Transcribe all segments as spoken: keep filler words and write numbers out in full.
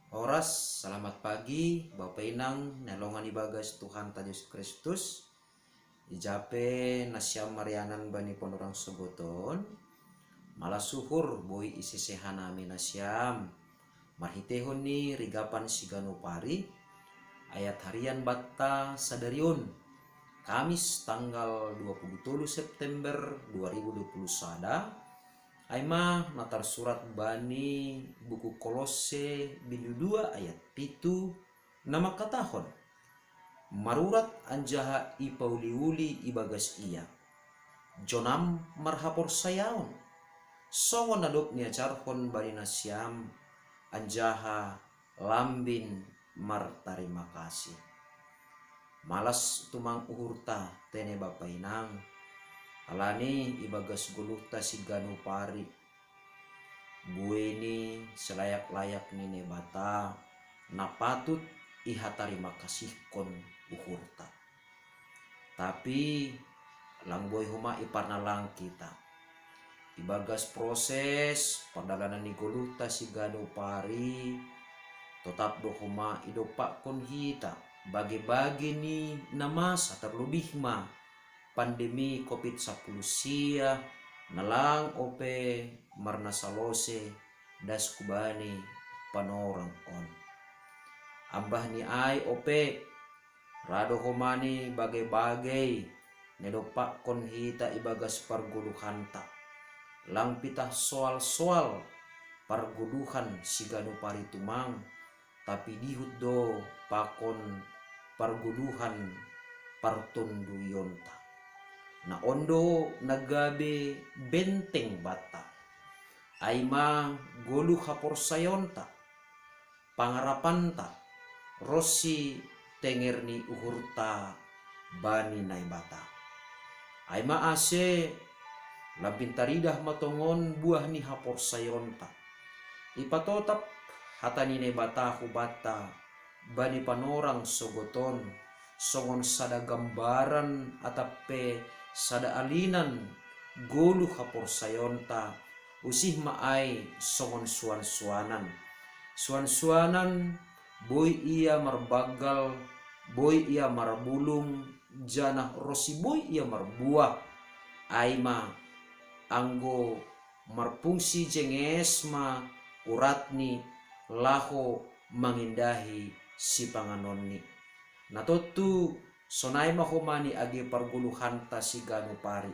Oras, selamat pagi, Bapa Inang, nelongan ibagas Tuhan ta Yesus Kristus. Ijape nasiam marianan bani ponorang sogoton. Malas uhur boi isese hanami nasiam. Marhitehon ni rigapan sigano pari, ayat harian batta sadarion, Kamis tanggal dua puluh tolu September dua ribu dua puluh sada, aima na tarsurat bani buku Kolosse bindu dua ayat pitu, na mangkatahon, marurat anjaha ipauli-uli ibagas ia. Jonam marhaporsayaon, songon na dob niajarhon bani nasiam, anjaha lambin martarima kasih. Malas tumang uhurta tene Bapa Inang, alani ibagas goluhta sigano pari, buei ni selayak-layak ni Naibata na patut ihatarima kasihkon uhurta. Tapi lang boi homa iparnalang hita. Ibagas proses pardalanan ni goluhta sigano pari, totap do homa idompakkon hita bage-bage ni na masa, terlebih ma pandemi covid sampulu sia na lang ope marnasalose das hubani panorang on. Ambah ni ai ope, ra do homa ni bage-bage na idompakkon hita ibagas pargoluhanta. Lang pitah soal-soal pargoluhan sigano pari tumang, tapi dihut do pakon pargoluhan partonduionta. Na on do na gabe benteng banta, aima goluh haporsayaonta, pangarapanta, ronsi tenger ni uhurta bani Naibata. Aima ase lambin taridah ma tongon buah ni haporsayaonta. Ipatotap hata ni Naibata hubanta bani panorang sogoton, songon sada gambaran atap pe sada alinan goluh haporsayaonta, usih ma ai songon suan-suanan. Suan-suanan boi ia marbanggal, boi ia marbulung, janah ronsi boi ia marbuah. Aima anggo marfungsi jenges ma uratni laho mangindahi sipanganonni. Na tontu sonai ma homa ni age pargoluhanta sigano pari.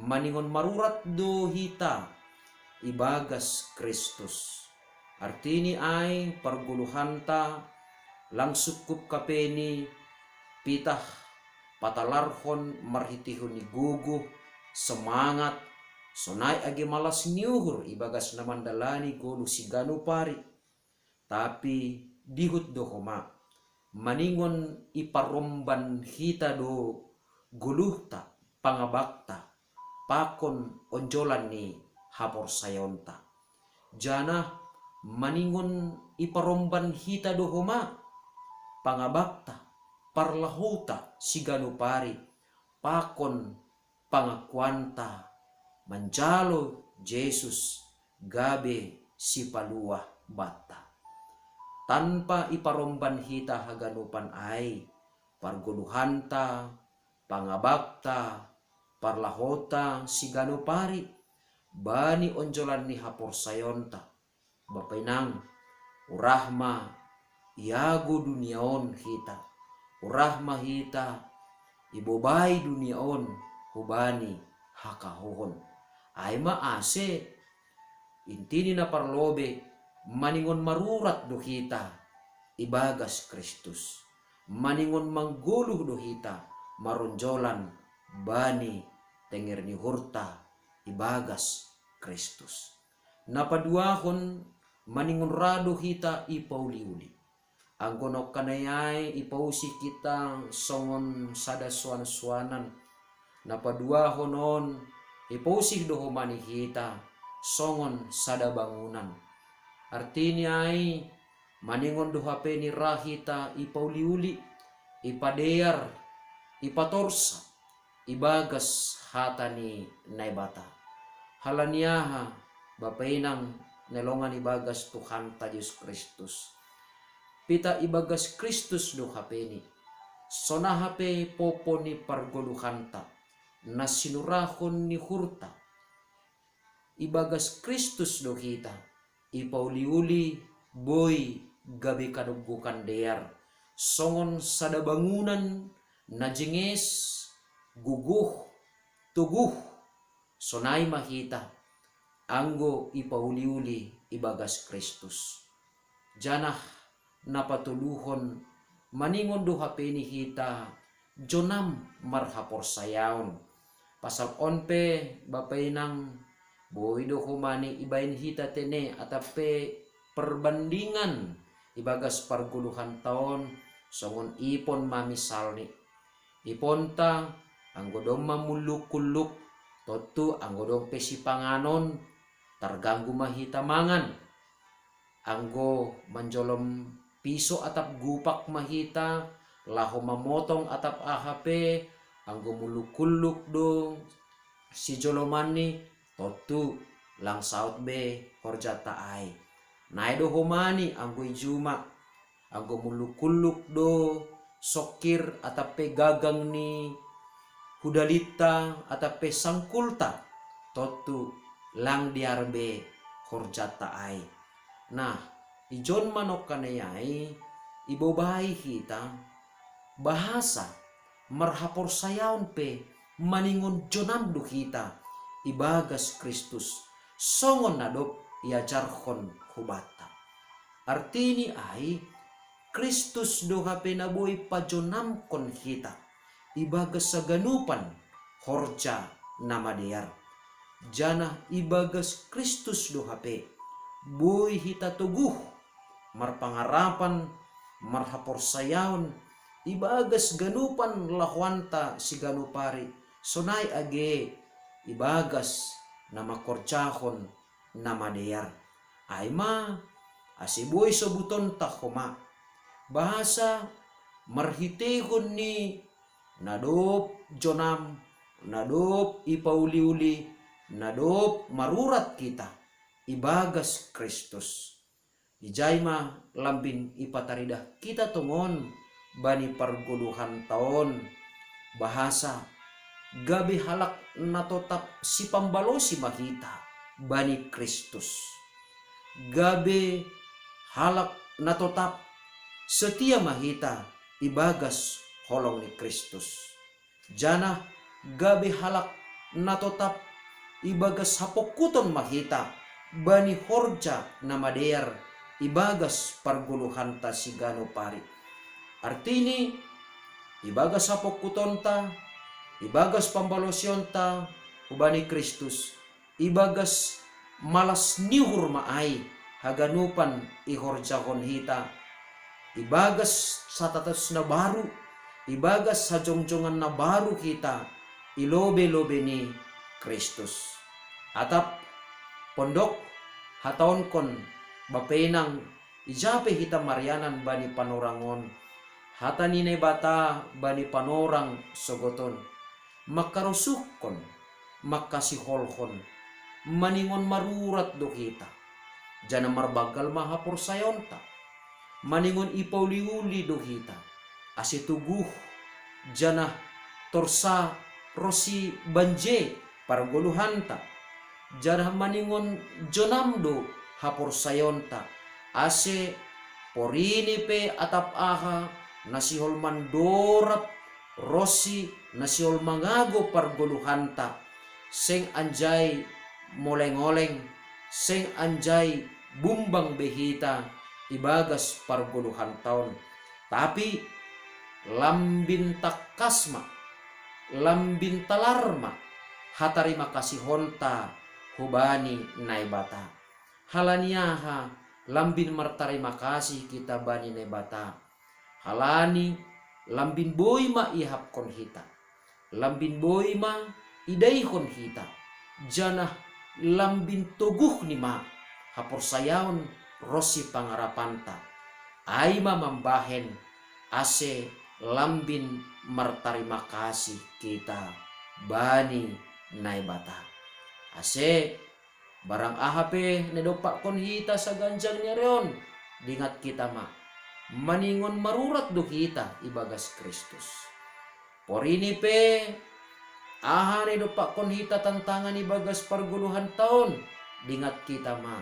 Maningon marurat do hita ibagas Kristus. Artini ai pargoluhanta lang sungkup hape ni pitah patalarhon marhitehon ni gogoh, semangat, sonai age malas ni uhur ibagas na mandalani goluh sigano pari. Tapi dihut do homa, maningon iparomban hita do goluhta, pangabakta, pakon onjolan ni haporsayaonta. Janah maningon iparomban hita do homa pangabakta, parlahouta sigano pari, pakon pangakuanta manjalo Jesus gabe sipaluah banta. Tanpa iparomban hita haganupan ai, pargoluhanta, pangabakta, parlahouta sigano pari, bani onjolan ni haporsayaonta, Bapa Inang, urah ma iago dunia on hita, urah ma hita ibobai dunia on hubani hakahouhon. Aima ase, inti ni na parlobei, maningon marurat do hita ibagas Kristus. Maningon manggoluh do hita maronjolan bani tenger ni uhurta ibagas Kristus. Na paduahon, maningon ra do hita ipauli-uli. Anggo nongkanai ai ipausik hita songon sada suan-suanan, na paduahon on ipausik do homa ni hita songon sada bangunan. Artini ai, maningon do hape ni ra hita ipauli-uli, ipadear, ipatorsa ibagas hata ni Naibata. Halani aha, Bapa Inang na hinaholongan ibagas Tuhanta Jesus Kristus? Pita ibagas Kristus do hapeni. Sona hape popo ni pargoluhanta, na sinurahon ni hurta. Ibagas Kristus do hita, ipauli-uli boi gabe kadoggokan dear, songon sada bangunan na jenges, gogoh, toguh, sonai ma hita, anggo ipauli-uli ibagas Kristus. Janah na patoluhon, maningon do hapeni hita jonam marhaporsayaon. Pasal on pe, Bapa Inang, boi do homa ni ibaen hita tene atap pe perbandingan ibagas pargoluhanta on, songon ipon ma misalni. Iponta, anggo domma mullukulluk, tontu anggo dong pe sipanganon, targanggu ma hita mangan. Anggo manjolom piso atap gupak ma hita, laho mamotong atap aha pe, anggo mullukulluk do sijolomanni, tontu lang saut be horjanta ai. Nai do homa ni anggo i juma, anggo mullukulluk do songkir atap pe gagang ni hudalinta atap pe sangkulta, tontu lang dear be horjanta ai. Nah, ijon manongkanai ai, ibobai hita, bahasa marhaporsayaon pe maningon jonam do hita ibagas Kristus, songon na dob iajarhon hubanta. Artini ai, Kristus do hape na boi pajonamkon hita ibagas saganupan horja na madear. Janah ibagas Kristus do hape boi hita toguh marpangarapan, marhaporsayaon ibagas ganupan lahoanta siganup ari, sonai age ibagas na mangkorjahon na madear. Ai ma, ase boi sobutonta homa, bahasa marhiteihon ni na dob jonam, na dob ipauli-uli, na dob marurat hita ibagas Kristus. Ijai ma lambin ipataridah hita tongon bani pargoluhanta on, bahasa gabe halak na totap sipambalosi ma hita bani Kristus. Gabe halak na totap setia ma hita ibagas holong ni Kristus. Janah gabe halak na totap ibagas hapongkuton ma hita bani horja na madear ibagas pargoluhanta siganup ari. Artini, ibagas hapongkutonta, ibagas pambalosionta hubani Kristus, ibagas malas ni uhur ma ai haganupan ihorjahon hita, ibagas status na baru, ibagas hajongjongan na baru hita i lobei-lobei ni Kristus. Atap, pondok, hataonkon, Bapa Inang, ija pe hita marianan bani panorang on, hata ni Naibata bani panorang sogot on, mangkarosuhkon, mangkasiholhon, maningon marurat do hita, janah marbanggal ma haporsayaonta, maningon ipauli-uli do hita, ase toguh, janah torsa ronsi banje pargoluhanta, janah maningon jonam do haporsayaonta, ase porini pe atap aha na sihol mandorab ronsi na sihol mangago pargoluhanta, seng anjai moleng-oleng, seng anjai bumbang be hita ibagas pargoluhanta on. Tapi lambin tangkas ma, lambin talar ma hatarima kasihonta hubani Naibata. Halani aha lambin martarima kasih hita bani Naibata? Halani lambin boi ma iahapkon hita, lambin boi ma idaihon hita, janah lambin toguhni ma haporsayaon ronsi pangarapanta. Ai ma mambahen ase lambin martarima kasih hita bani Naibata. Ase barang aha pe na idompakkon hita saganjang ni ari on, dingat hita ma, maningon marurat do hita ibagas Kristus. Porini pe, aha na idompakkon hita tantangan ibagas pargoluhan taon, dingat hita ma,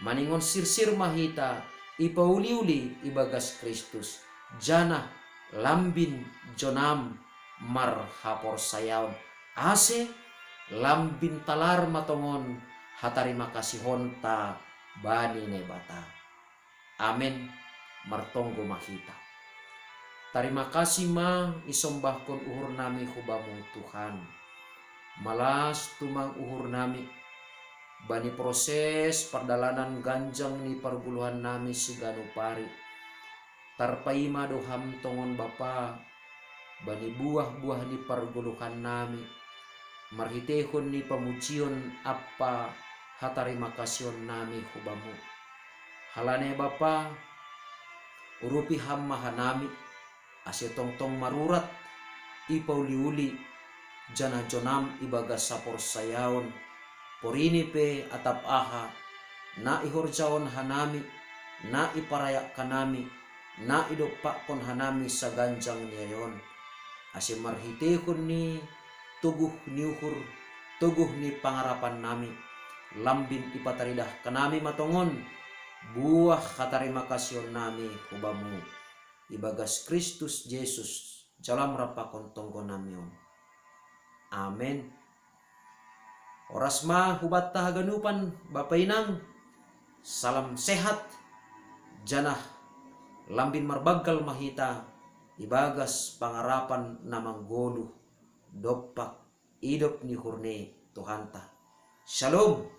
maningon sirsir ma hita, ipauli-uli ibagas Kristus, janah lambin jonam marhaporsayaon, ase lambin talar ma tongon hatarima kasihonta bani Naibata. Amen. Martonggo ma hita. Tarima kasih ma isombahkon uhur nami hu Bamu Tuhan. Malas tumang uhur nami bani proses pardalanan ganjang ni pargoluhan nami siganup ari. Tarpaima do Ham tongon Bapa, bani buah-buah ni pargoluhan nami, marhiteihon ni pamujion ampa hatarima kasihon nami hu Bamu. Halani Bapa, urupi Ham ma hanami, ase tongtong marurat, ipauli-uli, janah jonam ibagas haporsayaon, porini pe atap aha, na ihorjahon hanami, na iparayak hanami, na idompakkon hanami saganjang ni ari on, ase marhiteihon ni toguh ni uhur, toguh ni pangarapan nami, lambin ipataridah hanami ma tongon buah hatarima kasihon nami hu Bamu, ibagas Kristus Jesus, jalo Ham rap pakon tonggo nami on. Amen. Horas ma hubanta haganupan, Bapa Inang, salam sehat, janah lambin marbanggal ma hita ibagas pangarapan na manggoluh dompak idop ni uhur ni Tuhanta. Shalom.